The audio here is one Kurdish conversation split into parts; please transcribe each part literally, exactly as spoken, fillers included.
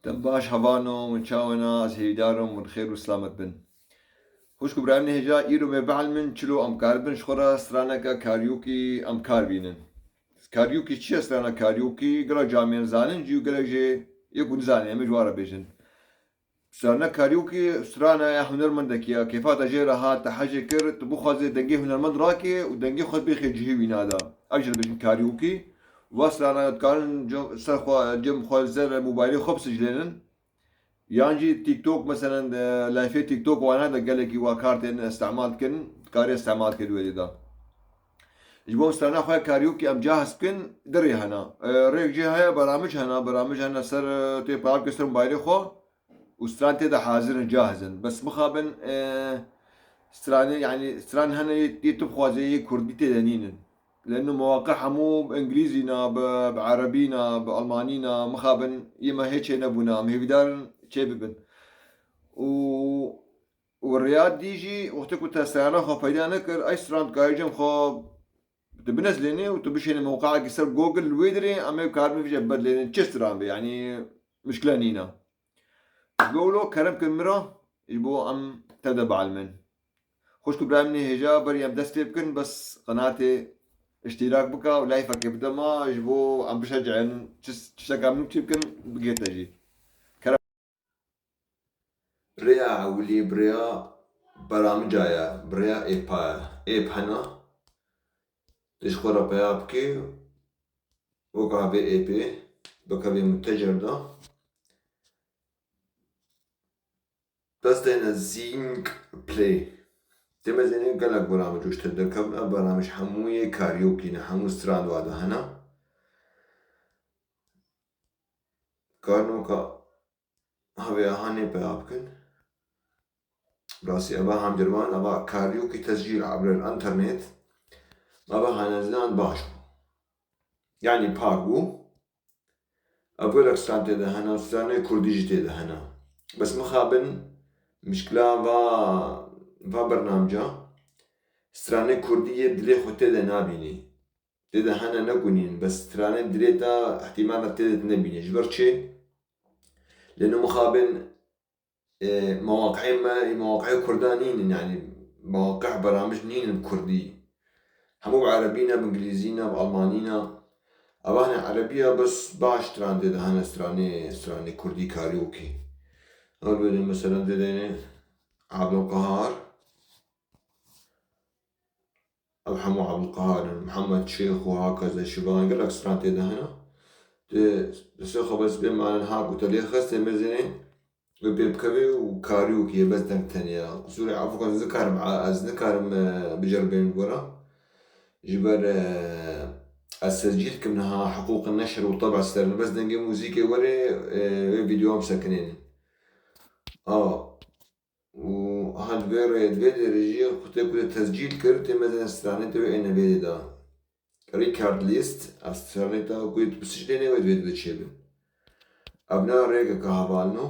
Dem baş hevano, hûn çawa ne? Ez hêvîdar im hûn xêr û silamet bin. Xwişk û birayên hêja, îro me behil min çilo em karibin ji xwe re straneke karaoke em kar bînin. Karaoke çi ye? Strana karaoke gelek camiyên zanin jî û gelek jê yê ku nizanin, em ê ji wan re bêjin. Strana karaoke strana ya hunermendekî ya, kêfa te jê re hat, te hejê kir, tu bixwazê dengê hunermend rakê û dengê xwe bêxê cihê wîna de. Ev jî dibêjin karaoke. Va strana dikarin cem, ser xwe, cem xwe li ser mobaylê xwe bisiclênin. Yan jî TikTok, meselen, e, layfê TikTok wana de gelekî wa kar tên istemal dikin, dikarê istemal dike di wê de. Ji bo strana xwe karaoke em cahz bikin, di rê hene. E, rêk jê heye, beramij hene, beramij hene ser, e, tê peyam ke ser mobaylê xwe û stran tê de hazir in, cahz in. Bes mixabin, e, stranê, yanî stran hene yê, yê tu bixwazê yê kurdî tê de nînin. Leno mewaqe hemû bi îngilîzî ne, bi, bi erebî ne, bi almanî ne, mixabin yê me hê çênebûne, em hêvîdar in çê bibin. Û, û rêya dî jî wextê ku te strana xwe peyda nekir, ey stran dikarî cem xwe tu binezlênê û tu bişênê mewqeekî ser Google, li wê dirê em ê karibin vêca bedlênin çi stran be, yanî mişkile nîne. Ji bo wilo kerem kin min re, ji bo em tev de bielmin. Xwişk û birayê min ê hêja, berî em dest pê bikin, bes qenatê îştîrak bike û layfekê bide me, ji bo em bişecicin, çi, tişteka min çê bikin, bigê te jî. Kerem. Rêya ewilî bi rêya beramija ye, bi rêya êpa ye. Êp hene, tu ji xwe re peya bikê, weka vê êpê, bikevê mutecir de. Destêne Zing Play. Tê mezenê gelek beramij û ji te derkevin, ev beramij hemû yê karaoke ne, hemû stran wa de hene. Karin weka ha vê aha nê peya bikin. Rastî eva hem ceriband, eva karaoke tescîl ebrel internet. Eva hanezlan baş bû. Yanî pak bû. Ev gelek stran tê de hene, stranê kurdî jî tê de hene. Bes mixabin mişkila va, va bernamca, stranê kurdî yê dilê xwe tê de nabînî. Tê de hene ne ku nîn, bes stranê dilê te îhtîmal e tê de tu nebînî. Ji ber çi? Lê no mixabin e, mewaqeyê me, e, mewaqeyê kurdan nînin, yanî mewaqeh beramij nînin bi kurdî. Hemû bi erebî ne, bi îngilîzî ne, bi almanî ne. Eva hene erebî ya, bes baş stran tê de hene, stranê, stranê kurdî karaoke. Ew bêne, meselen, tê de hene Abdulqahar. Ev hemû Abdulqahar in, Mihemed Şêx û hakeza şivan gelek stran tê de hene. Tu destê xwe bes bê malen ha ku te lê xist, tê mezinê wê pê bikevê û karaoke ye, bes deng tenê ye. Qusûrê efû ke ez nikarim, ez nikarim, e, biceribêm li we re. Ji ber, e, ez tescîl dikim niha hiqûqên neşr û teb ser, bes dengê muzîkê were, e, wê vîdyoya em sekinênin. Awa. Û aha di vê rê, di vê derê jî xwe tê ku te tescîl kir, tê mezin stranê te wê êne vê de. Record list, ev stranê te ku tu bisiclênê wê divê divê çêbin. Ev ne rêkeke hevalno.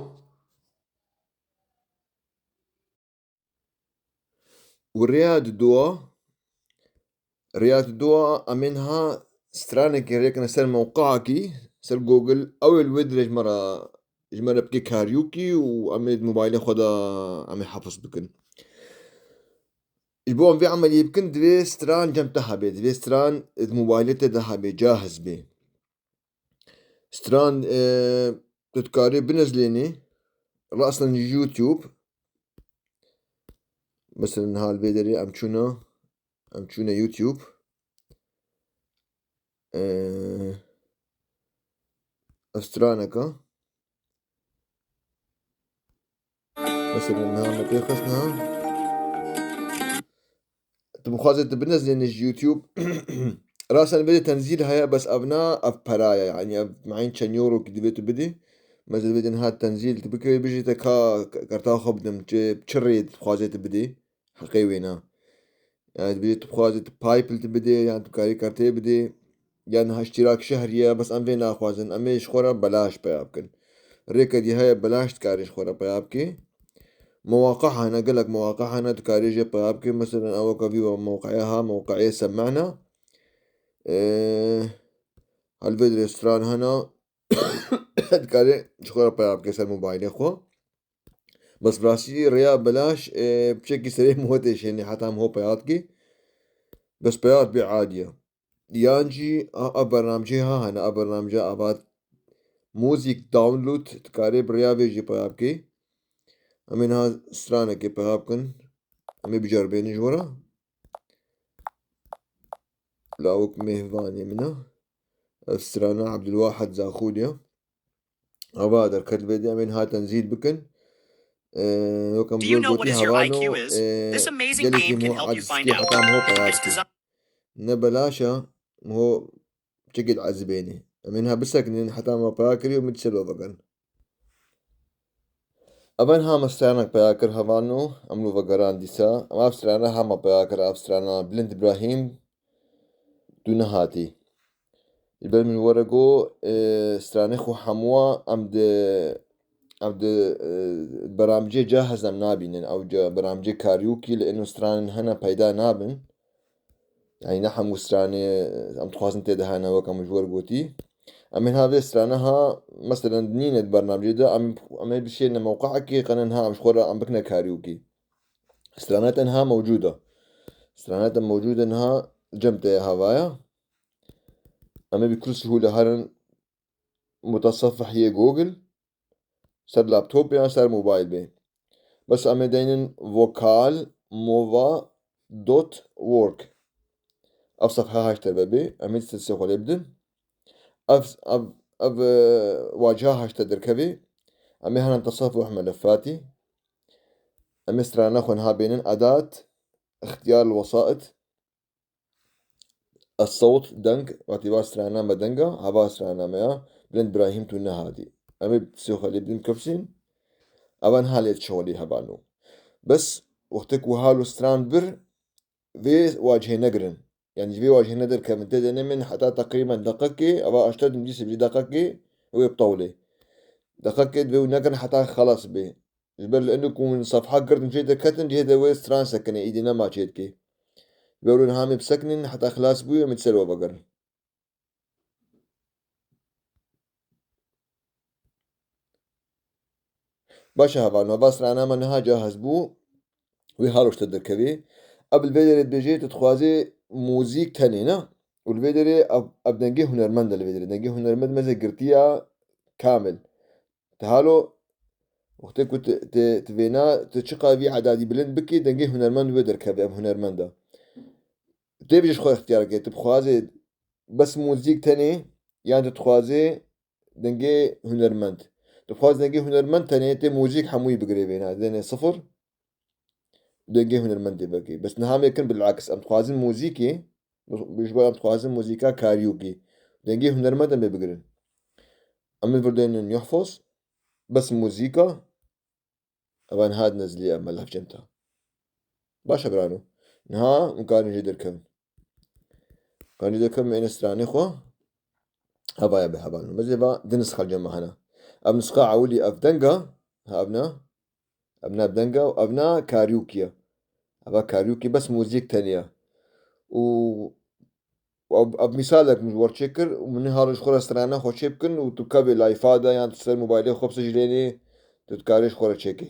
Û rêya didoa, Rêya didoa, em ê niha stranekê rêkine ser mewqeakî, ser Google, ew ê li wê dirê ji me re, ji me re bike karaoke û em ê di mobaylê xwe de em ê hefiz bikin. Ji bo em vê emeliyê bikin, divê stran cem te hebe, divê stran di mobaylê te de hebe, cahiz bê. Stran, e, tu dikarî binezlênî, rastan ji YouTube. Mesela niha li vê derê em çûne, em çûne YouTube. E, ev straneka. Mesela niha me pê xist niha. Tu bixwazê tu binezlênî ji YouTube. Rasen vê de tenzîl heye, bes ev na, ev pera ye. Yanî ev meyn çend euro ki divê tu bidî. Mesela vê de niha tenzîl tu bikevê bijî te ka karta xwe bidim. Çi, çi rê dixwazê tu bidî? Heqê wê na. Yani tu bidî, tu bixwazê tu PayPal tu bidê, yan tu karî kartê bidê. Yan ha îştîrak şehriye, bes em vê naxwazin. Em ê ji xwe re belaş peya bikin. Rêke dî heye belaş dikarî ji xwe re peya bikî. Mewaqe hene, gelek mewaqe hene, dikarî jê peya bikî. Mesela ew weke vî mewqeya ha, mewqeyê semehna. Ee, hal vê restoran hene. Dikare ji xwe re peya bike ser mobaylê xwe. Bes bi rastî rêya belaş, e, piçekî serê min têşênê heta min ho peya dikê. Bes peya dibê adiye. Yan jî a, a bernamcê ha hene, a bernamcê ava Music Download, dikarê bi rêya vê jî peya bikê. Em ê niha stranekê peya bikin. Em ê biceribênin ji we re. Lawik mêvanê min e. Ev strana Abdulwahid Zaxûl e. Ava derket vê de em ên ha tenzîl bikin. Ee, wek em Do you know what gotî is your hevano, I Q is? Ee, This amazing gelekî game can help you find out. Heta em ho peya dikin. Ne belaş e, em ho çekê diezibênê. Em ên ha bisekinin heta me peya kirî û min çelo vegerin. Evan ha me stranek peya kir hevano, em lo vegeran dîsa. Em ev strana ha me peya kir, ev strana Bilind Îbrahîm, tu nehatî. Ji ber min were got, e, stranê xwe hemûa em di, em di, e, beramcê cahiz em nabînin. Ew ca beramcê karaoke li êno stranên hene peyda nabin. Yani ne hemû stranê em dixwazin tê de hene wek em ji we re gotî. Em ên ha vê strane ha, meselen nîne di bernamcê de, em, em ê bişêne mewqeekê qene niha em ji xwe re em bikine karaoke. Strane te niha mewcûd e. Strane te mewcûd e niha cem te hevaya. Em ê bi kul sihûle herin mutasefihiyê Google, ser laptop yan ser mobayl bê. Bes em ê deynin vocal mova dot org. Ev sefha haşte vebê, em ê destê xwe lê bidin. Ev, ev, ev, e, waciha haşte derkevê. Em ê herin tesefuh melefatî. Em ê strana xwe niha bênin edat, ixtiyar li wesait. Ez sewt, deng, wextî va strana me denga, heva strana me ya, Bilind Birahîm tu nehatî. Em ê sê xwe lê bidin kifsîn, evan halê çolî hevano. Bes, wextê ku halo stran bir, vê wacihê negirin. Yani ji vê wacihê nederkevin, tê de nemên heta teqrîben deqekê, eva aşta dimcî sibcî deqekê, wê bi tewlê. Deqekê divê û negirin heta xelas bê. Ji ber li êno ku min sefha girtin cihê derketin, cihê de wê stran sekine, îdî nema çê dikê. Ji ber wê niha em ê bisekinin, heta xilas bûye, em ê di ser we vegerin. Baş e hevalno, va strana me niha cahiz bû, wê halo ji te derkevê. Ev li vê derê dibêje, tu dixwazê muzîk tenê, ne? Û li vê derê ev, ev dengê hunermend e li vê derê. Dengê hunermend meze girtiya kamil. Ti halo, wextê ku ti, ti, ti vêna, ti çiqa vî edadî bilind bikî, dengê hunermend wê derkeve, ev hunermend e. Tê vê ji xwe ixtiyar ke, tu bixwazê bes muzîk tenê, yan tu dixwazê dengê hunermend. Tu bixwazê dengê hunermend tenê, tê muzîk hemûyî bigirê vêna, dêne sifir. Dengê hunermendê vekê. Bes niha em ê kin bilaks. Em dixwazin muzîkê, bi, ji bo em dixwazin muzîka karaoke. Dengê hunermend em ê bigirin. Em ê vir dênin yuhfaz. Bes muzîka. Evan hat nezlî em lehcenta. Baş e birano. Niha em karin jê derkevin. Karin jê derkevin êne stranê xwe. Hevaya bi hevalno. Mezê va di nisxa li cem me hene. Ev nisxa ewilî ev denga. Ha, ev na. Ev na denga û ev na karaoke ye. Eva karaoke bes muzîk tenê ye. Û ev, ev misalek min ji we re çêkir û min halo ji xwe re strana xwe çê bikin û tu kevê layfa de yan tu ser mobaylê xwe bisijlênê, tu dikarê ji xwe re çêkê.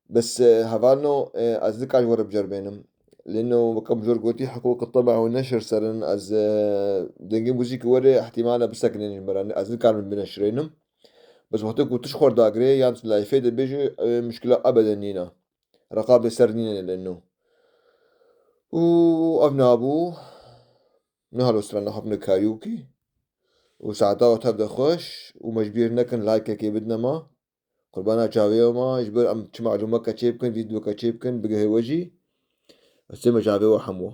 Bes, e, hevalno, e, ez nikar ji we re biceribênim. Lêno weke min ji we re gotî, hiqûq teba û neşir ser in, ez, e, dengê muzîkê we rê ihtimal e bisekinên ji me re. Ez nikarim bineşirênim. Bes wextê ku tu ji xwe re dagirê yan tu layfê dibêjî, e, muşkila ebeden nîne. Reqabê ser nîne lêno. Û ev nabû, nihalo strana xwe bine karaoke. Û saeta we tev de xweş û me ji bîr nekin, likeekê bidine me. Qurbana çavê we me, ji ber em çi malûmeke çê bikin, vîdeoke çê bikin, bigihê we jî. Ez tême çavê we hemû.